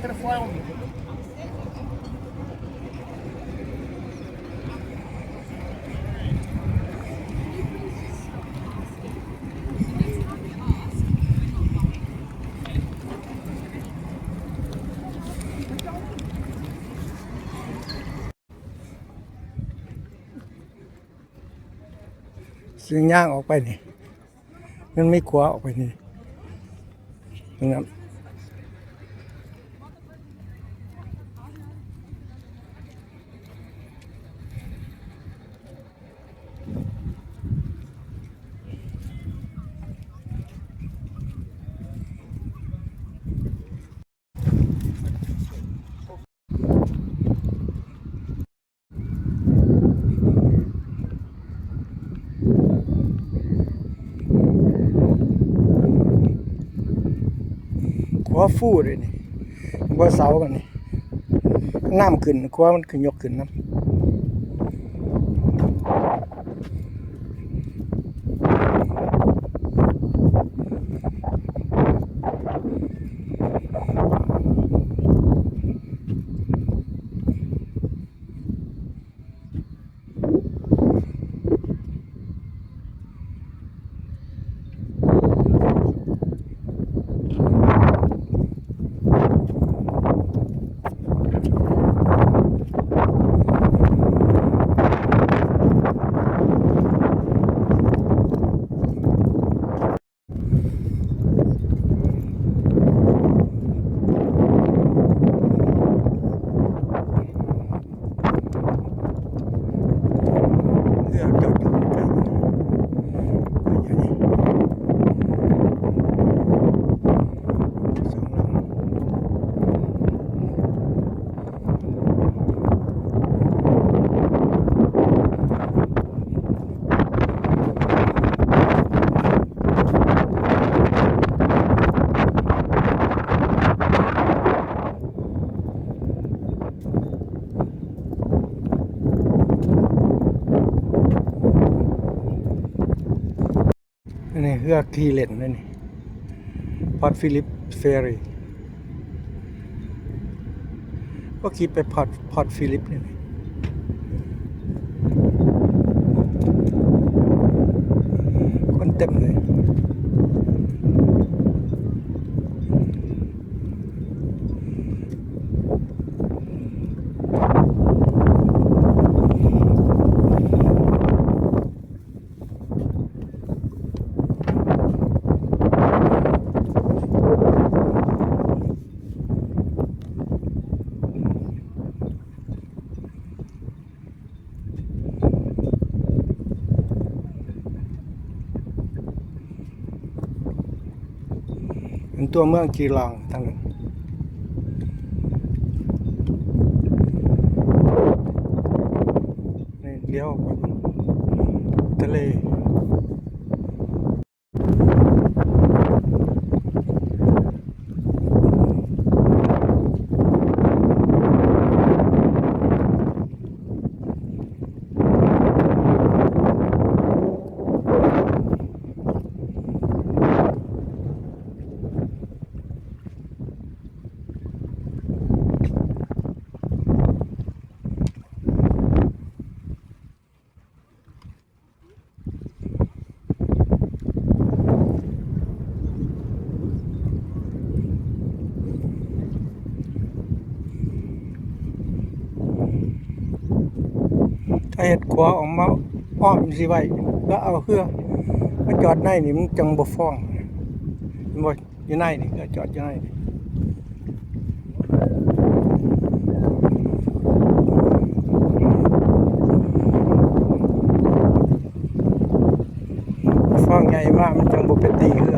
ຊິຍ່າງອອກໄປນີ້ ມັນມີຂົວອອກໄປນີ້ ເຫັນບໍ່? ຂົວຟູເດ້ນີ້ ບໍ່ເສົາມັນນີ້ ນ້ຳຂຶ້ນ ຂົວມັນຂຶ້ນ ຍົກຂຶ້ນນຳ. ເຮືອຈອດຢູ່ໃກ້ໆ ສອງລຳ. ອັນນີ້ເຮືອຂີ່ຫຼິ້ນເດ້ນີ້ Port Phillip Ferry ກໍຂີ່ໄປ Port Port Phillip ນີ້ ຄົນເຕັມເລີຍ. ເປັນຕົວເມືອງຈີລອງທາງນັ້ນ ນີ້ລ້ຽວໄປທະເລ. ຖ້າເຮັດຂົວອອກມາອ້ອມຊິໄວ້ ແລ້ວເອົາເຮືອມາຈອດໃນນີ້ ມັນຈັ່ງບໍ່ຟ້ອງ ເຫັນບໍ່? ຢູ່ໃນນີ້ ເຮືອຈອດຢູ່ໃນນີ້ ຟອງໃຫຍ່ມາ ມັນຈັ່ງບໍ່ໄປຕີເຮືອ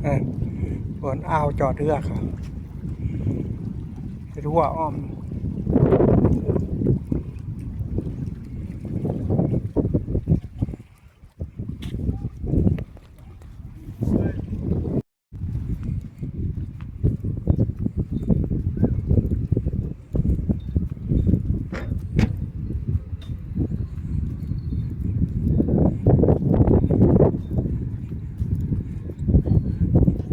ເອີ ບ່ອນອ່າວຈອດເຮືອເຂົາ ເຮັດຮົ້ວອ້ອມ. ເ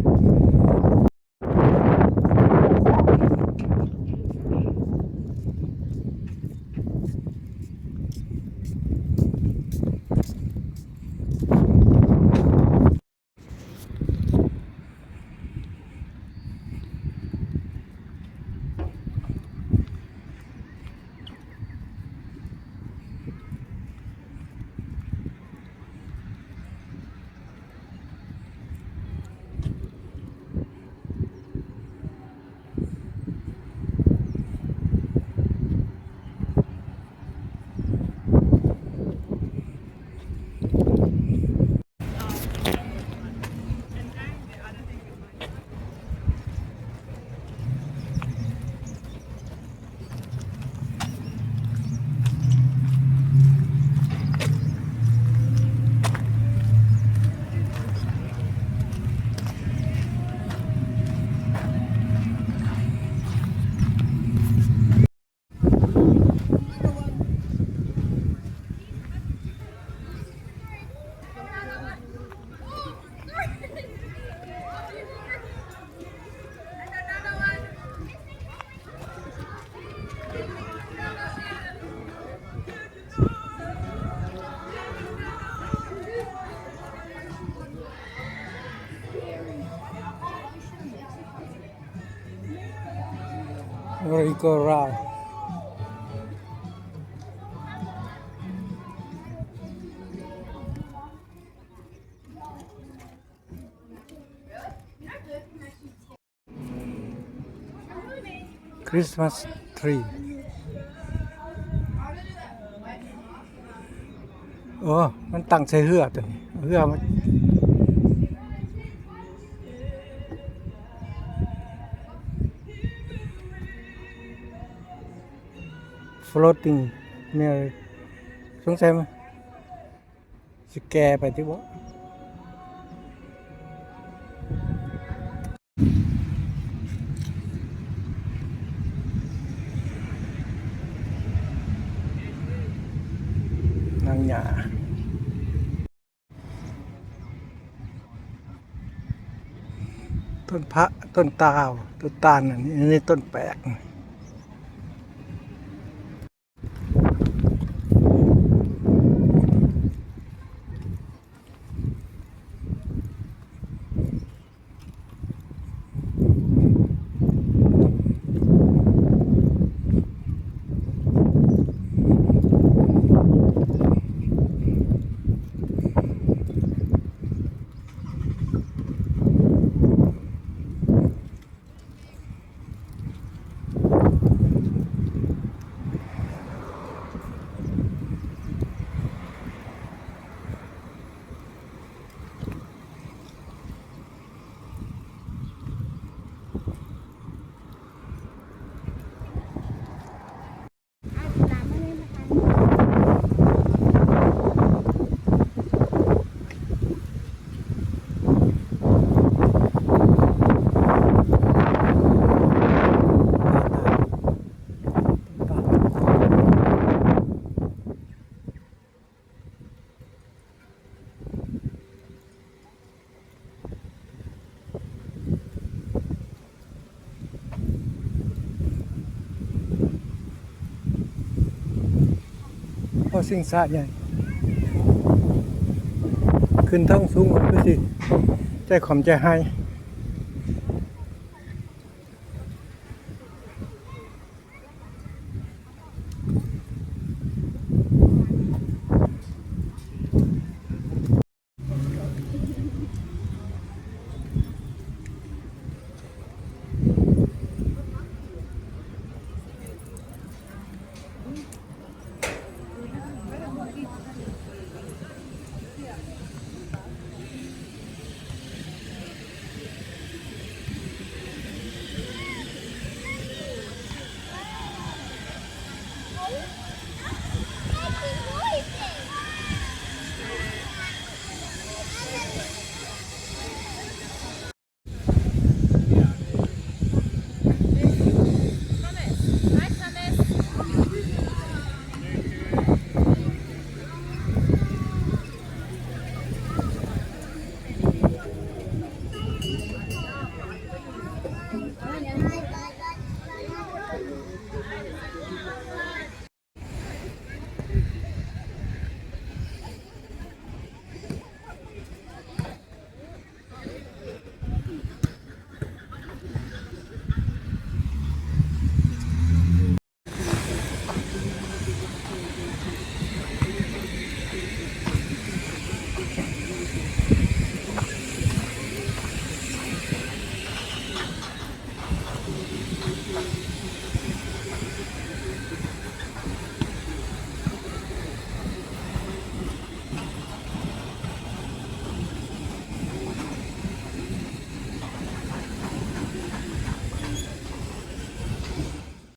Rigorao. Christmas tree. ໂອ້ ມັນຕັ້ງໃສ່ເຮືອຕົວນີ້ ເຮືອມັນ floating Merry ສົງໄສມັນຊິແກ່ໄປຕິບໍ? ນາງຫຍ້າ ຕົ້ນພະ ຕົ້ນຕາວ ຕົ້ນຕານ ອັນນີ້ ອັນນີ້ຕົ້ນແປກ. ໂອ້ ຊິງຊ້າໃຫຍ່ ຂຶ້ນທາງສູງ ຄືຊິໃຈຂອມໃຈຫາຍ.